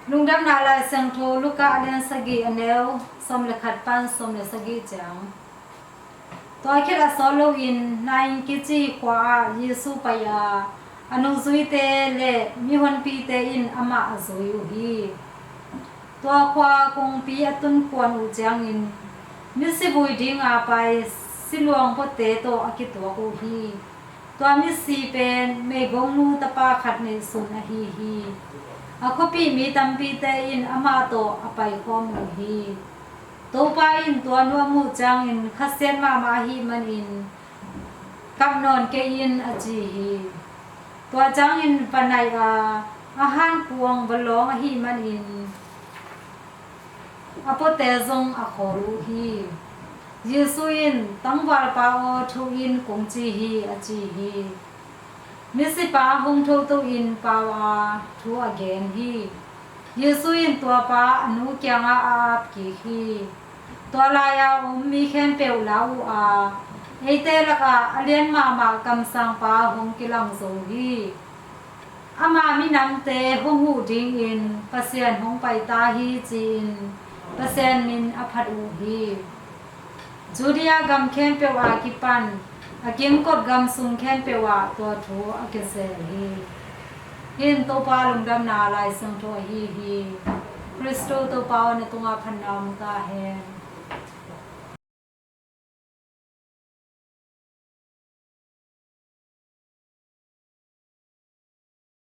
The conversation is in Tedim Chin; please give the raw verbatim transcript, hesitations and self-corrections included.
Lungdamna Lai Siangtho Luka a lian sagih, a neu sawm le khat pan sawm le sagih ciang. Tua khit a sawt loin Nain kici khua ah Jesu pai a, a nungzuite le mihonpite in amah a zui uh hi. Tua khua kongpi a tun kuan uh ciangin misi vui dinga pai siluang pawte tawh a kituak uh hi. Tua misi pen meigongnu tapa khat neihsun ahi hi. A khuapih mi tampite in amah tawh a paikhawm uh hi. Topa in tua nu a muh ciangin khasiat mahmah ahih manin, kap nawn kei in, a ci hi. Tua ciangin va naih a, a hankuang va lawng ahih manin a pawte zong a khawl uh hi. Jesu in, "Tangvalpa aw, tho in," kong ci hi, a ci hi. Misipa hong thotohin pau a, thu a gen hi. Jesu in tua pa a nu kiangah a ap kik hi. Tua lai-a om mi khempeuh lau uh a, eite lakah a lian mahmah kamsangpa hong kilang zo hi. Ama minamte hong huh dingin Pasian hong pai ta hi, ci-in Pasian min a phat uh hi. Judea gam khempeuh a kipan a kimkot gam sung khempeuh ah tua thu a kizel hi. Hih in Topa lungdamna Lai Siangtho ahi hi. Khristu Topa aw, na tungah phatna om ta hen.